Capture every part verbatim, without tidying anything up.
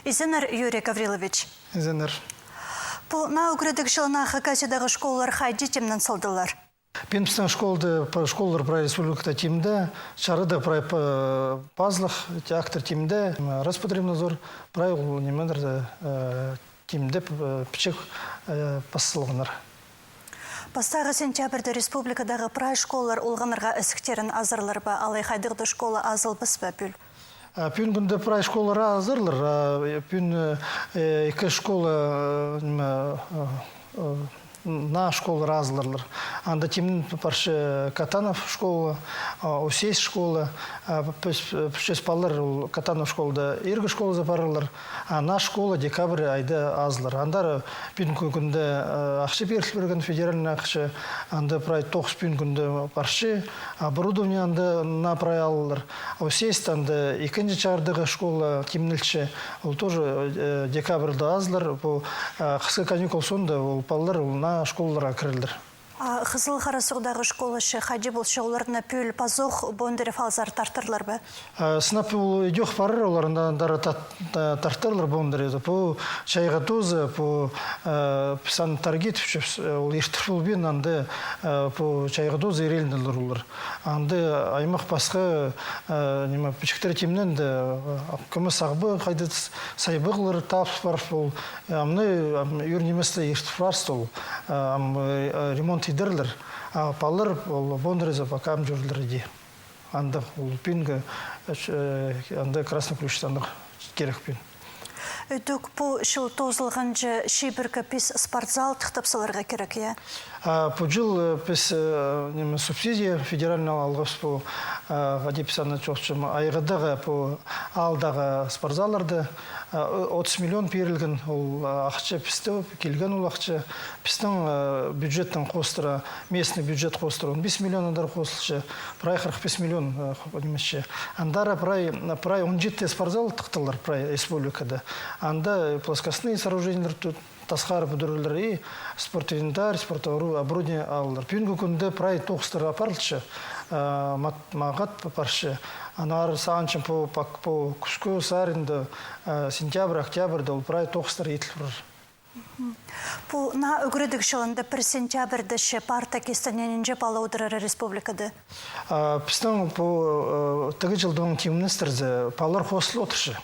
Изеннер, Юрий Гаврилович. Изеннер. Пу наа ӱгредіг чылына Хакасиядағы школалар хайди тимнен салдылар? Пӱӱн пістің школада, п-, школалар прай республикада тимде, чарыда прай п-, пазылых, театр тимде, м, Роспотребнадзор прай ол нимелерні, э, тимдеп, э, пічік, э, пас салғаннар. Пастағы сентябрьде республикадағы прай школалар олғаннарға ізіктерін азарлар ба, алай хайдағ-да школа азылбас па пӱӱл? А, пӱӱнгі кӱнде прай школалар азарлар, а, пӱӱн, э, ікі школа, э, ниме, э, э, наа школалар азарлар. Анда тимнен парча Катанов школа, а, Усейс школа, а, піс, піс палалар ол Катанов школада, иргі школазар парарлар, а наа школа декабрь айда азарлар. Андар пӱӱнгі кӱнде, э, ахча пиріліп пирген, федеральный ахча, анда прай тоғыс пӱӱнгі кӱнде парча, оборудование анда наа прай аларлар. Усейсте анда ікінҷі чарыдағы школа тимнелче, ол тоже, э, декабрьда азарлар, пу, э, хысхы каникул соонда ол палалар ол наа школаларға кірерлер. А Хызыл Харасуғдағы школа че хайди полча, оларны пӱӱл пазох Бондарев аалзар тартарлар ба? А, сынап ол идӧк парар, олар анда, андар та-, та-, тартарлар Бондаревті. Пу чайғы тооза, пу, э, піс аны таргит тіпчебіс, э, ол иртір полбин, анда, э, пу чайғы тооза ирелділер олар. Анда аймах пасха, э, ниме, пічіктер тимненді, э, кӧмес ағбан хайдағ-да сайбағлар тап парып, ол, э, амны, ам, ӱр ниместі иртіп парза ол, э, ам, э, ремонт идерлер, а палалар ол Бондаревзар пока ам чӧрлер иди. Анда ол пӱӱнгі, э, анда Красный Ключта анда кирек пӱӱн. Ідӧк пу чыл тоозылғанҷа чибіргі пис спортзал тыхтап саларға кирек, я? А, пу чыл, э, піс, э, ниме, субсидия федеральный алғабыс пу, э, хайди піс аны чоохтапчам, Айғадағы пу аалдағы спортзалларны, э, отыс миллион пирілген, ол, э, ахча пісте, килген ол ахча, пістің, э, бюджеттең хоостыра, местный бюджет хоостыра он пис миллион андар хосылча, прай хырых пис миллион, э, хо-, нимесче. Андар прай, прай он читі спортзал тыхталар прай республикада. Анда плоскостные сооружениелер ту-, тасхар пӱдірерлер и спортинвентарь, спортобору-, оборудование аларлар. Пӱӱнгі кӱнде прай тоғыстар апарылча, э, мат-, мағат па-, парча. Аннаңар сағынчам пу, пак-, пу кӱскӱ саринда, э, сентябрь, октябрьда ол прай тоғыстар иділ парар. Пу наа ӱгредіг чылында пір сентябрьде че парта кистіне нинҷе пала одырар республикада? А, пістің пу, э, тігі чылдаң тимнестірзе, палалар хозыл одырча.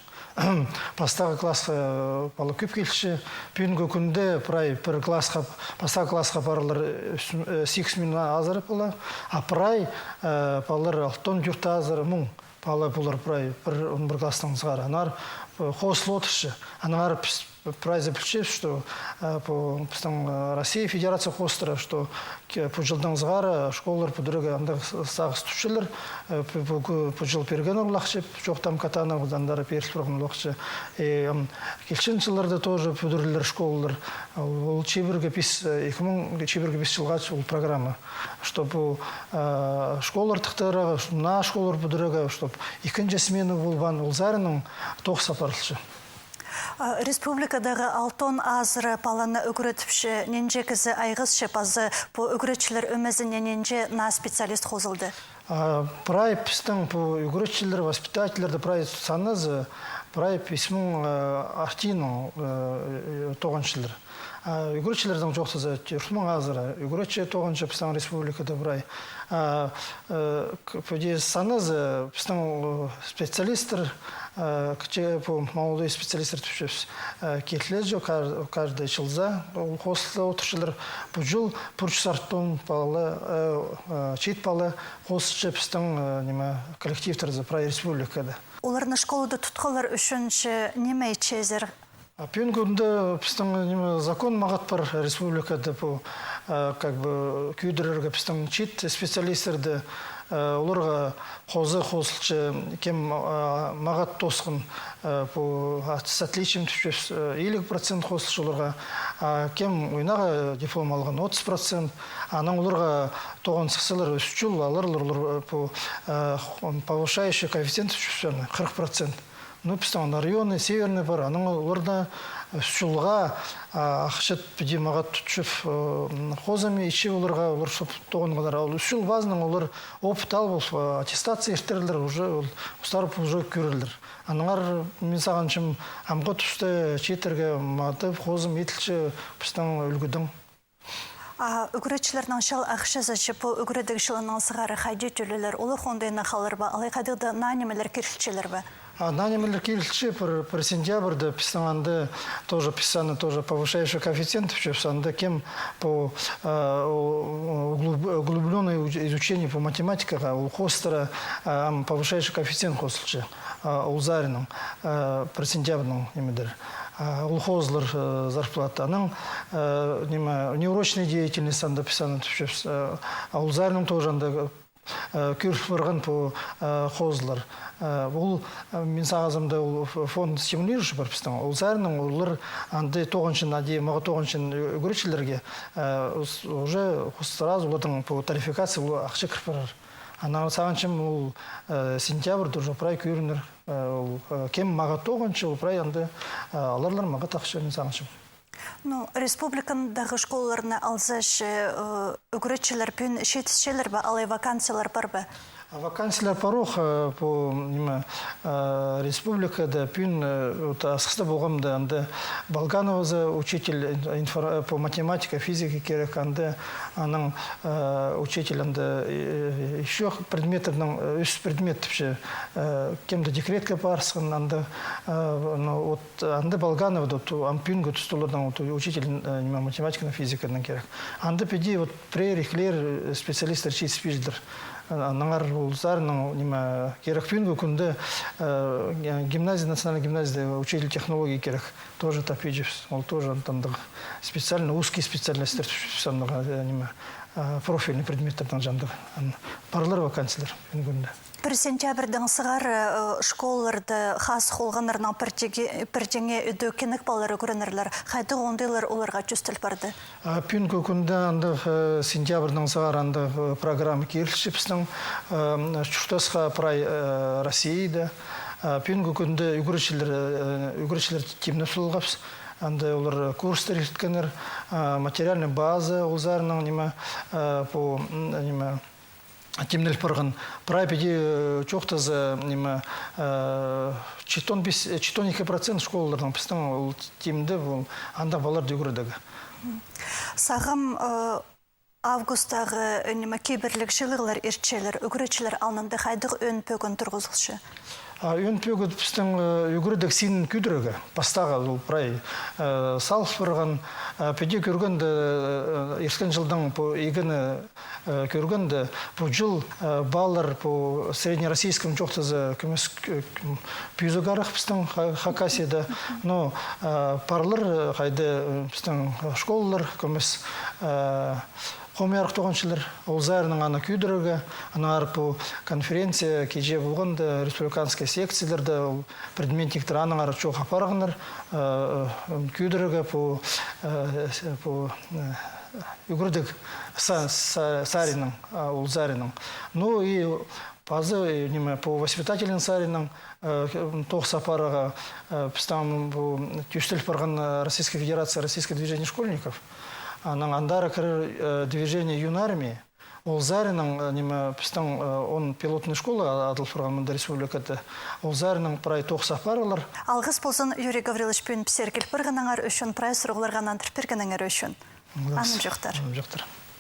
Пастағы классха, э, пала кӧп килче. Пӱӱнгі кӱнде прай пір классха, пастағы классха парарлар, э, сигіс муңнаң азыра пала. А прай, э, палалар алтон тӧрт азыра муң. Пала полар прай пір, он пір класстаң сығара. Аннаңар, э, хозыл одырча. Аннаңар піс прайзы пілчебіс, что, э, пу пістің, э, Россия Федерация хоостыра, что ке-, пу чылдаң сығара школалар пӱдірерге андағ с-, сағыс тутчалар, э, пу, пу, пу, пу чыл пирген ол ахча, чоохтаам, Катановтаңар пиріл парған ол ахча. И, м, килчең чылларда тоже пӱдірілер школалар. Ол, ол чибіргі пис, э, ікі муң чибіргі пис чылға ол программа. Чтоб, э, школалар тыхтарға, чтоб наа школалар пӱдірерге, чтоб ікінҷі смена полбаан, ол саринаң тоғыс апарылча. А республикадағы алтон азыра паланы ӱгретче, нинҷе кізі айғасча, паза пу ӱгретчілер ӧмезіне нинҷе наа специалист хозылды? А, прай пістің пу ӱгретчілер, воспитательлерді прай саназа, прай пис муң, э, артыйнаң, э, э, тоғынчалар. А ӱгретчілернең чоохтаза, тӧрт муң азыра ӱгретчі тоғынча пістің республикада прай. А, э, к-, піди саназа, пістің, э, специалисттер, э, кічіг, пу молодой специалисттер тіпчебіс, э, килтілер чох, кар-, каждый чылза ол хозылып одырчалар. Пу чыл пір чӱс алтон пала, э, э, чиит пала хозылча пістің, э, ниме, коллективтерзер прай республикада. Оларны школада тутхалар ӱчӱн че ниме итчезер? А пӱӱнгі кӱнде пістің, ниме, закон мағат пар республикада пу, э, как бы, кӧдірерге пістің чиит специалисттарны, э, оларға хоза хозылча, кем, э, мағат тоосхан, э, пу, а, с отличием тіпчебіс, э, илиг процент хозылча оларға, а кем ойнағы диплом алған, отыс процент, анаң оларға тоғын сыхсалар, ӱс чыл аларлар олар, э, пу, э, х-, повышающий коэффициент тіпчебіс, хырых процент. Ну, пістің анда районный, северный пар, анаң оларда, э, ӱс чылға, а, ахча піди мағат тутчап, э, м, хозым итче оларға, олар сап тоғынғаннар. А ол ӱс чыл пазынаң олар опыт алып, э, аттестация иртерлер, уже ол постары уже кӧрерлер. Аннаңар мин сағынчам, амғы туста чииттерге мағат хозым итілче пістің ӱлгӱдең. А ӱгретчілернің чал ахчазы че пу ӱгредіг чылынаң сығара хайди тӧлелер, улуғ оңдайнаң халар ба, алай хайдағ-да наа нимелер кирілчелер бе? А, наа нимелер кирілче, пір, пір сентябрьда пістің анда тоже писаны, тоже повышающий коэффициент тіпчебіс, анда кем по, а, у-, углуб-, углублённое уч-, изучение по математикаға, ол хоостыра, а, ам повышающий коэффициент хосылча, а, ол саринаң, а, пір сентябрьнің нимедер. А, ол хозылар, э, зарплата. Анаң, э, ниме, неурочная деятельность анда писаны тіпчебіс, э, а ол саринаң тоже анда, э, кӧріл парған по, э, хозылар. Э, ол, э, мин сағынчам да ол ф-, фонд стимулирующий пар пістің. Ол саринаң олар анда тоғынчаң, ади, мағат тоғынчаң ӱ-, ӱгретчілерге, э, с-, уже сразу олардың по тарификации ол ахча кір парар. Анаң сағынчам ол, э, сентябрьда уже прай кӧрінер. Э, ол, э, кем мағат тоғынча, ол прай анда, э, аларлар мағат ахча, мин сағынчам. Ну, республикадағы школаларны алза че, э, ӱгретчілер пӱӱн читісчелер бе, алай вакансиялар пар ба? А вакансиялар пар ох, э, по, ниме, э, республикада пӱӱн, э, вот Асхыста полғам да, анда Болгановаза учитель ин-, инфор-, э, по математике, физике кирек, анда анаң, э, учитель анда, э, ещё предметтернің, э, ӱс предмет тіпче, э, кем-де декретке парысхан, анда, э, ну, вот, анда Болгановада, вот, ам пӱӱнгі туста оларның, вот, учитель, э, ниме, математиканың, физиканың кирек. Анда піди, вот, пірер-ікілер, э, специалисттер читіспеҷеңнер. Э, аннаңар ол саринаң, ниме, кирек пӱӱнгі кӱнде, э, гимназия, национальный гимназияда учитель технологии кирек. Тоже тапчабыс. Ол тоже андағ специально, узкий специальностьтер тіпчебіс андағ, э, ниме, э, профильный предметтернің чандағ. Ан-, парлар вакансиялар пӱӱнгі кӱнде. Пір сентябрьдең сығара, э, школаларда хазых олғаннарнаң пір тиге-, пір теңе ідӧк кенек палалар ӱгренерлер. Хайдағ оңдайлар оларға тӧстел парды? А, пӱӱнгі кӱнде андағ, э, сентябрьдең сығара андағ, э, программа кирілче пістің, э, чуртасха прай, э, Россияда. А, пӱӱнгі кӱнде ӱгретчілер, э, ӱгретчілер тимнеп салғабыс. Анда олар курстар ирткеннер, а, материальный база ол саринаң, ниме, э, по, м, ниме, тимнел парған. Прай піди, э, чоохтаза, ниме, э, читон пис, э, читон ікі процент школаларның пістің ол тимде, ол андағ палаларды ӱгредерге. Сағам, э, августтағы, э, ниме, кибірліг чыылығлар иртчелер, ӱгретчілер алнында хайдағ ӧӧн пӧгін турғызылча? А, ӧӧн пӧгін пістің, э, ӱгредіг синін кӧдірерге, пастағы ол прай, э, салыс парған, э, піди кӧргенде, э, ирткен чылдаң по ЕГЭ-ні, э, кӧргенде, пу чыл, э, палалар по среднероссийским чоохтаза кӧмес, э, пӱзіг арах пістің Ха-, Хакасияда. Но, э, парлар, э, хайда, э, пістің школалар кӧмес, э, хомай арах тоғынчалар, ол саринаң аны кӧдірерге, аннаңар пу конференция кичее полғанда, республиканский секцияларда ол предметниктер аннаңар чоох апарғаннар, э, э, кӧдірерге пу, э, с-, пу, э, ӱгредіг са-, са-, саринаң, а, ол саринаң. Ну и пазы, э, ниме, по воспитательный саринаң, э, тоғыс апарарға, э, пістің пу тӧстел парған, э, Российская Федерация, Российское движение школьников. Анаң андар кірер, э, движение Юнармии. Ол саринаң, э, ниме, пістің, э, он пилотный школа адал парған мында республикада. Ол саринаң прай тоғыс апарарлар. Алғыс ползын, Юрий Гаврилович, пӱӱн пістерге киліп парғаныңар ӱчӱн, прай сурығларға нандырып пиргеніңер ӱчӱн. Алғыс. Анымҷохтар. Анымҷохтар.